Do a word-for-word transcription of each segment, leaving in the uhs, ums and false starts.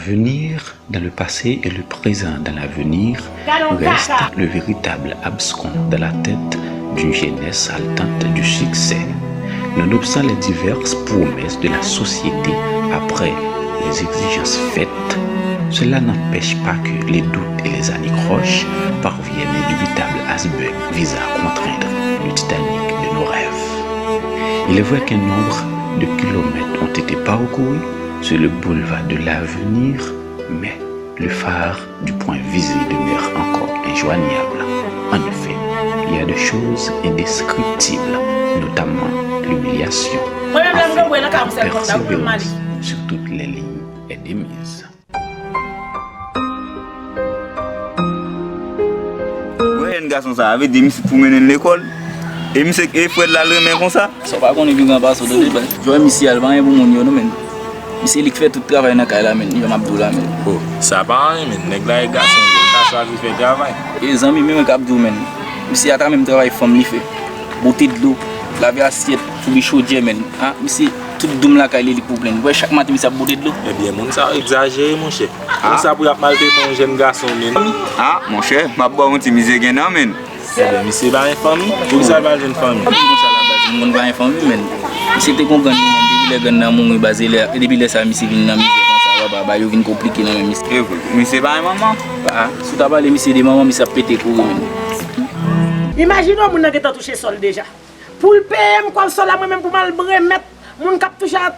L'avenir dans le passé et le présent dans l'avenir reste le véritable abscon dans la tête d'une jeunesse haletante du succès. Nonobstant les diverses promesses de la société après les exigences faites, cela n'empêche pas que les doutes et les anicroches parviennent inévitables icebergs visant à contraindre le Titanic de nos rêves. Il est vrai qu'un nombre de kilomètres ont été parcourus sur le boulevard de l'avenir, mais le phare du point visé demeure encore injoignable. En effet, il y a des choses indescriptibles, notamment l'humiliation, afin que persévérance sur toutes les lignes est de mise. Wè jèn gason sa a, vle di misye pou mennen l lekòl. E misye e frè l la l renmen konsa. Sa w pa konnen pi gran pase w tande baz. Jwè misye a l pa anyen pou moun yo non menn. Misye li k fè tout travay nan kay la menn, jan m ap di w la menn. Oh, sa pa anyen menn, nèg la e gason li, li ka chwazi fè travay. E zanmi m menm k ap di w menn. Misye a ta menm travay fanm li fè. Bote dlo, lave asyèt, soubi chodyè menn. Ah, misye tout doum lakay li li pou plenn. Ou wè chak maten misye ap bote dlo. Ebyen moun sa yo egzajere monchè. Konsa pou y ap maltrete yon jèn gason menn. Ah, monchè, m ap ba w yon ti mizè gen nan menn. Ebyen misye pa gen fanmi. Poukisa l pa jwenn fanmi? Konsa la baz, moun pa gen fanmi menn. Misye te gon grann li menn, depi lè grann nan mouri baz, e lè, depi lè sa misye vin nan mizè konsa papa, bagay yo vin konplike nan men misye. E vre, misye pa gen manman. Ah, si w ta pale misye de manman, misye ap pete kouri menn. Imajine w moun nan gentan touche sòl deja. Pou l peye m kòb sòl la, mwen menm pou m al remèt moun k ap touche a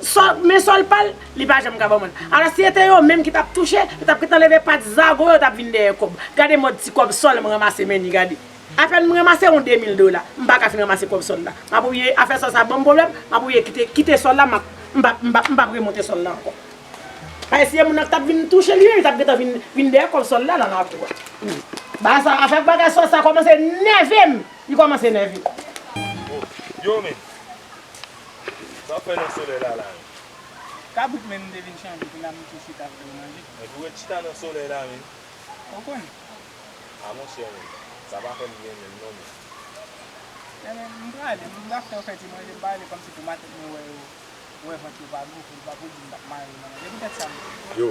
sòl, men sòl pa l, li pa janm ka ban mwen l. Alò si se te yo menm ki t ap touche, yo t ap gentan leve pat zago yo t ap vin dèyè kòb. Gade mòd ti kòb sòl m ranmase men ni gade. Apèn m ranmase yon de mil dola, m pa ka fin ranmase kòb sòl la. M ap oubliye afè sòl sa ban m pwoblèm, m ap oubliye kite, kite sòl la, m ap, m p ap, m p ap, m p ap remonte sòl la ankò. Paske si se moun nan ki t ap vin touche li menm, li t ap gentan vin, vin dèyè kòb sòl la nan lakou a. Ba sa, afè bagay sòl sa kòmanse nève m. Li kòmanse nève. Yo men, sa w ap fè nan solèy la la menm? Kabrit men m te vin chanje, kounye a m tou chita fè manje. Epi w ret chita nan solèy la menm? Ou konn. A monchè menm, sa pa fè m byen menm non menm. Ebyen, m prale, m pa fè w fè ti manje, m pa rele kòmsi pou matant mwen wè yo, wè vant yo pa gou, pou l pa pou l di m t ap mare yo nan manje. Se poutèt sa m. Yo,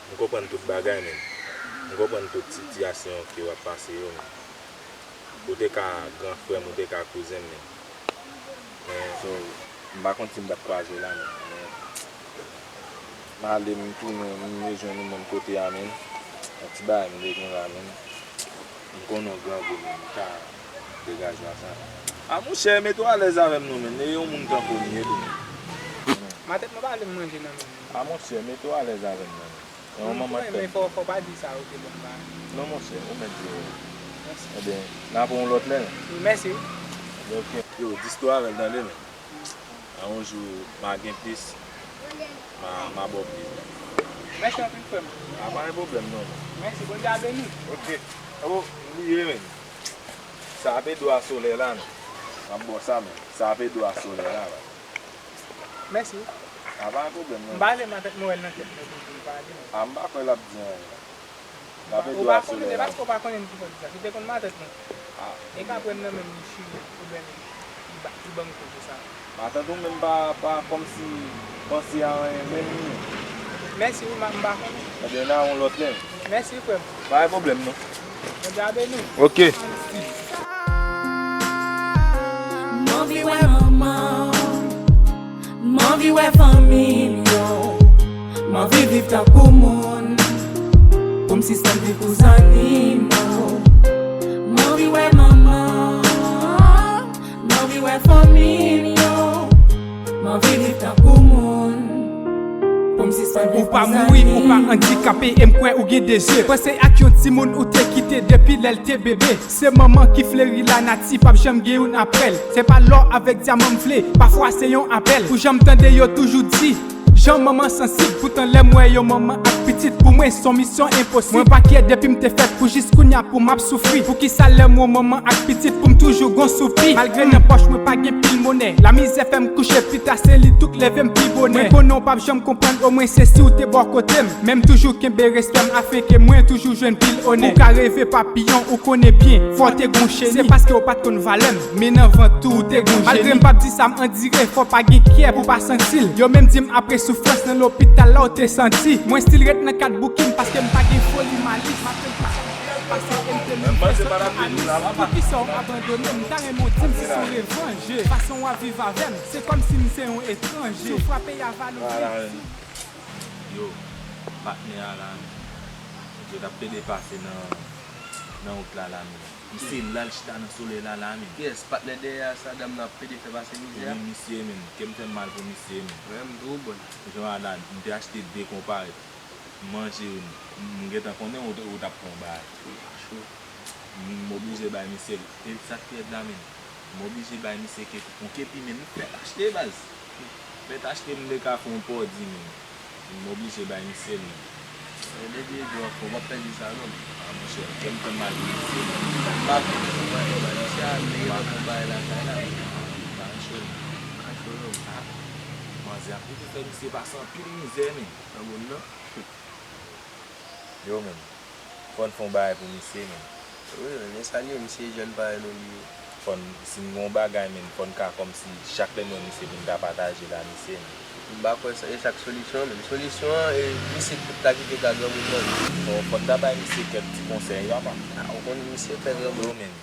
m konprann tout bagay menm. M konprann tout sitiyasyon ke w ap pase yo menm. Ou te ka gran frè m, ou te ka kouzen m menm. Men. So, m pa konn si m t ap kwaze w la menm. Men, m ale, m tounen, m rejwenn ou menm kote a menm. Yon ti bagay m te gen la menm. M konnen w grangou menm, m ka degaje w a sa menm. A monchè, mete w alèz avè m non menm. E yon moun tankou m ye tou menm. Matant mwen pa vle m manje nan men moun. A monchè, mete w alèz avè m non menm. Yon manman t fè m. Fò, fò pa di sa, oke, bon, ba. Non, monchè, ou mèt di yo. Ebyen, n a pou yon lòt lè. Mèsi. Ebyen, oke. Yo, dis tou avè l tande, men. A yon jou, m a gen plis, m a, m a ba w plis. Mèsi anpil, frè m. A, pa gen pwoblèm, non, men. Mèsi, Bondye a beni w. Oke. O, m bliye, men. Sa ap ede w a solèy la, men. M ap ba w sa, men. Sa ap ede w a solèy la, men. Mèsi. A pa gen pwoblèm non. M pa vle matant mwen wè l nan tèt mwen pou l di m pa di m. A m pa kwè l ap di anyen. L ap ede w a solèy la. Ou pa konnen, e paske w pa konnen m ki fè w di sa. Si w te konn matant mwen, e ka pran m nan men m li chire oubyen li, li ba, li ban m koze sa. Matant ou menm pa, pa kòmsi panse a anyen menm li menm. Mèsi wi, m pa konnen. Ebyen n a yon lòt lè. Mèsi frè m. Pa gen pwoblèm non. Bondye a beni w. Oke. M anvi wè manman m. M anvi wè fanmi m yo. M anvi viv tankou moun. Pou m sispann viv pou zannimo. M anvi wè manman m. M anvi wè fanmi m yo. M anvi viv tankou moun. Pou m sispann viv pou zannimo. Ou pa mouri, ou pa andikape, e m kwè ou gen de zye. Panse ak yon timoun ou te kite depi lè l te bebe. Se manman ki fleri lanati, p ap janm gen youn aprè l. Se pa lò avèk dyaman m vle, pafwa se yon apèl. Ou janm tande yo toujou di, jan manman sansib. Poutan lè m wè yon manman ak pitit, pou mwen s on misyon enposib. Mwen pa kyè depi m te fèt pou jis kounya pou m ap soufri. Poukisa lè m wè yon manman ak pitit pou m toujou gon soupi? Malgre nan pòch mwen pa gen Pil monè, lamizè fè m kouche pita, se li tou k leve m pi bonè. Mwen konnen w p ap janm konprann, omwen se si w te bò kote m. Men m toujou kenbe respè m, afenke mwen toujou jwenn pil onè. Pou w ka reve papiyon, ou konnen byen, fò w te gon cheni. Se paske w pa t konn valè m, men nan vant tou ou te gon jeni. Malgre m p ap di sa, m andire, fò w pa gen kè pou w pa santi l. Yo menm di m apre soufrans nan lopital la w te santi. Mwen still ret nan kad bouki m, paske m pa gen foli malis. M ap fè l pou sa m fè l pase e m te menm fè sòt nan anis. Poukisa w abandone m? M ta renmen w di m si se yon revanj. Fason w ap viv avè m, se kòmsi m se yon etranje. Si w frape y a valorize. Yo, patnè a la menm. Yo t ap pede pase nan, nan wout la la menm. Misye la, l chita nan solèy la la menm. Yes, patnè dèyè a sa, dam nan ap pede fè pase mizè a. Wi, misye menm. Kè m fè m mal pou misye menm. Wi, m tou bon. Jan a la, m te achte de konparèt. M manje, m, m gentan konnen ou, ou t ap pran yon bagay. Cho. M, m oblije bay misye l. E sa k pi rèd la menm. M oblije bay misye ke-, yon kepi menm. M fèk achte baz. M fèk achte m te ka fè yon pòdi menm. M oblije bay misye l menm. E depi e dwa fò, w p ap pèdi sa non. A monchè, kè m fè m mal pou misye menm. M pa vle pou bay, bay misye a, m te gentan fè yon bagay lakay la. M pa cho menm. M pa cho non. A, manzè ap toujou fè misye pase anpil mizè menm. Nan moun nan. Yo menm. Fò n fè yon bagay pou misye menm. Wi, men sa l ye, misye jèn parèy nou li ye. Fò n, si n gen yon bagay menm, fò n ka kòmsi chak lè n wè misye pou n ka pataje l a misye menm. M pa kwè sa, e sa k solisyon an menm. Solisyon an, e misye k ta kite ka granmoun nan. Fò, fò n ta bay misye kèk ti konsèy, papa. A, ou konn misye fè granmoun. Yo menm.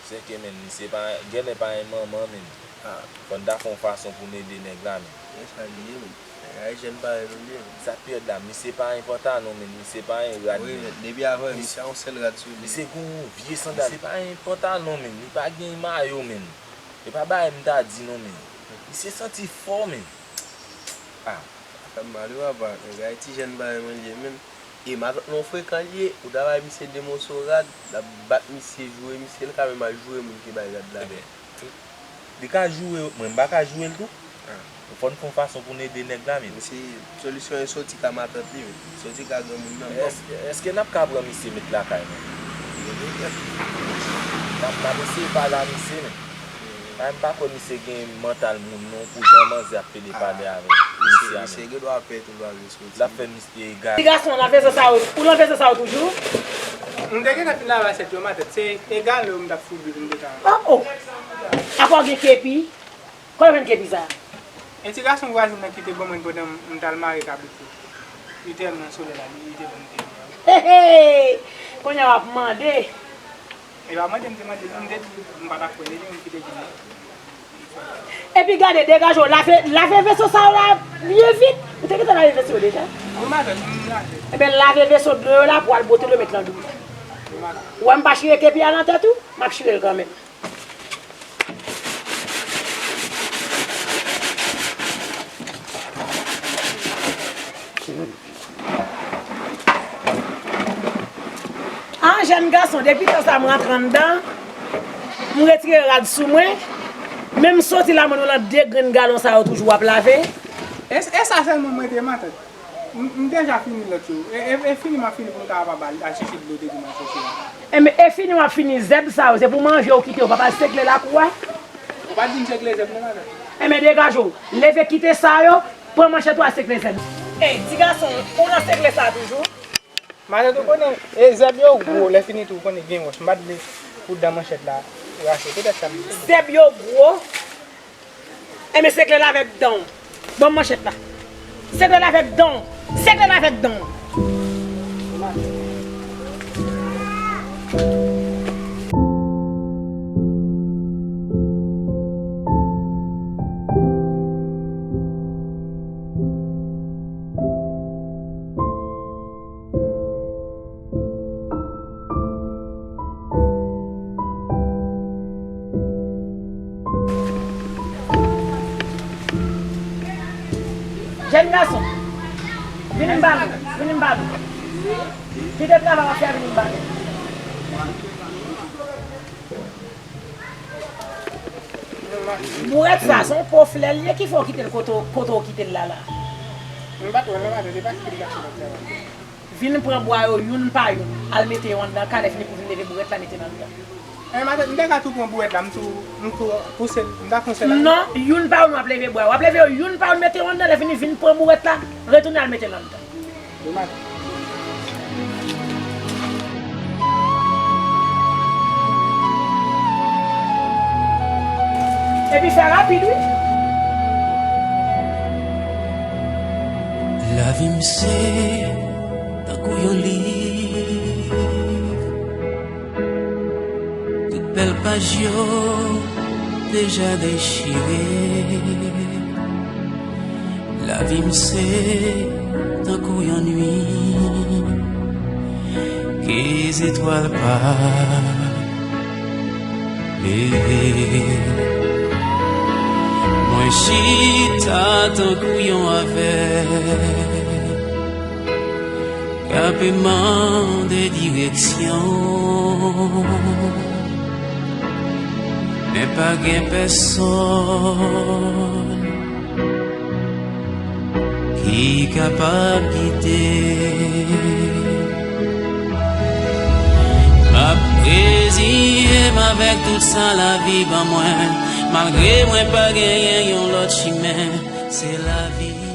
Sèke menm, misye pa, genlè pa yon manman menm. A. Fò n ta fè yon fason pou n ede nèg la menm. E sa l ye menm. Nèg la e jèn parèy nou li ye menm. Sa k pi rèd la, misye pa yon pantalon menm, misye pa yon rad menm. Wi, men depi avan, misye a yon sèl rad sou li. Misye gen yon vye sandal, li pa yon pantalon menm, li pa gen mayo menm. E pa bagay m ta di non menm. Misye santi fò menm. A. Sa fè m mal wi papa, nèg la e ti jèn parèy mwen li ye menm. E matant mwen frekan li ye, ou ta bay misye de moso rad, l ap bat misye, joure misye, l ka menm al joure moun ki bay rad la. Ebyen, li ka joure, mwen m pa ka joure l tou? A. Fò n fè yon fason pou n ede nèg la menm. Misye, solisyon e soti ka matant li menm, soti ka granmoun nan. Èske, èske n ap ka pran misye met lakay nou? N ap, n ap eseye pale a misye menm. Paske m pa kwè misye gen mantal moun non pou jan manzè ap pede pale avèk misye a menm. Misye gen dwa pè tou, dwa resoti. L ap fè misye gade. Ti gason, lave zo sa yo. Ou lave zo sa yo toujou? M te gentan fin lave asyèt yo, matant. Se egal yo m t ap foubi pou m te ka. Oh, oh. Apa w gen kepi? Kote w jwenn kepi sa? E ti gason vwazen nan ki te ban mwen l pandan m t al mare kabrit yo. Li te nan solèy la, li, li te ban m kepi a. He, he! Kounye a w ap mande. E pa mande m te mande, non, m te di, m pa ta kwè, li menm ki te di m. Epi gade, degaje w, lave, lave veso sa yo la byen vit. Ou te gentan lave veso yo deja? Wi, matant, m lave. Ebyen, lave veso dlo yo la pou al bwote dlo met nan dlo. Wi, matant. Ou wè m pa chire kepi a nan tèt ou? M ap chire l kanmenm. Ah, jèn gason, depi tan sa m rantre anndan, m retire rad sou mwen, men m soti la, mwen nou lan de grenn galon sa yo toujou w ap lave. E, e sa sèlman m rete, matant. M, m deja fini lòt yo. E, e, e fini m ap fini pou m kapab al, al chèche dlo te di m al chèche a. Enben, e fini w ap fini zèb sa yo, se pou manje w kite yo, pa al sekle lakou a. Ou pa t di m sekle zèb non, matant. Enben, degaje w, leve kite sa yo, pran manchèt ou al sekle zèb. Ey, ti gason, ou nan sekle sa toujou? Matant, ou konnen, e zèb yo gwo, lè fini tou, ou konnen gen wòch. M pa t vle pou dan manchèt la rache, se petèt sa m di. Zèb yo gwo, enben, sekle l avèk dan w. Ban m manchèt la. Sekle l avèk dan w. Sekle l avèk dan w. Jèn gason, vini m ba nou, vini m ba nou. Kite travay w ap fè a, vini m ba nou. Bourèt sa, se yon po flè l ye, ki fè w kite l kote w, kote w kite l la la? M pa t wè l non, matant, se paske m t ap travay. Vin pran bwa yo youn pa youn, al mete yo anndan, ka lè fini pou vin leve bourèt la, mete l anndan. Eh, matant, m te ka tou pran bourèt la, m tou, m tou pouse l, m ta pouse l. Non, youn pa youn w ap leve bwa. W ap leve yo youn pa youn, mete yo anndan, lè fini vin pran bourèt la, retounen al mete l anndan. Epi fè rapid, wi. Lavi m se tankou yon liv. Tout bèl paj yo deja dechire. Lavi m se tankou yon nuit ke zetwal pa leve. Mwen chita tankou yon avèg k ap mande direksyon, men pa gen pèsonn ki kapab gide. M ap reziye m avèk tout sa lavi ban mwen, malgre mwen pa genyen yon lòt chimen. Se lavi.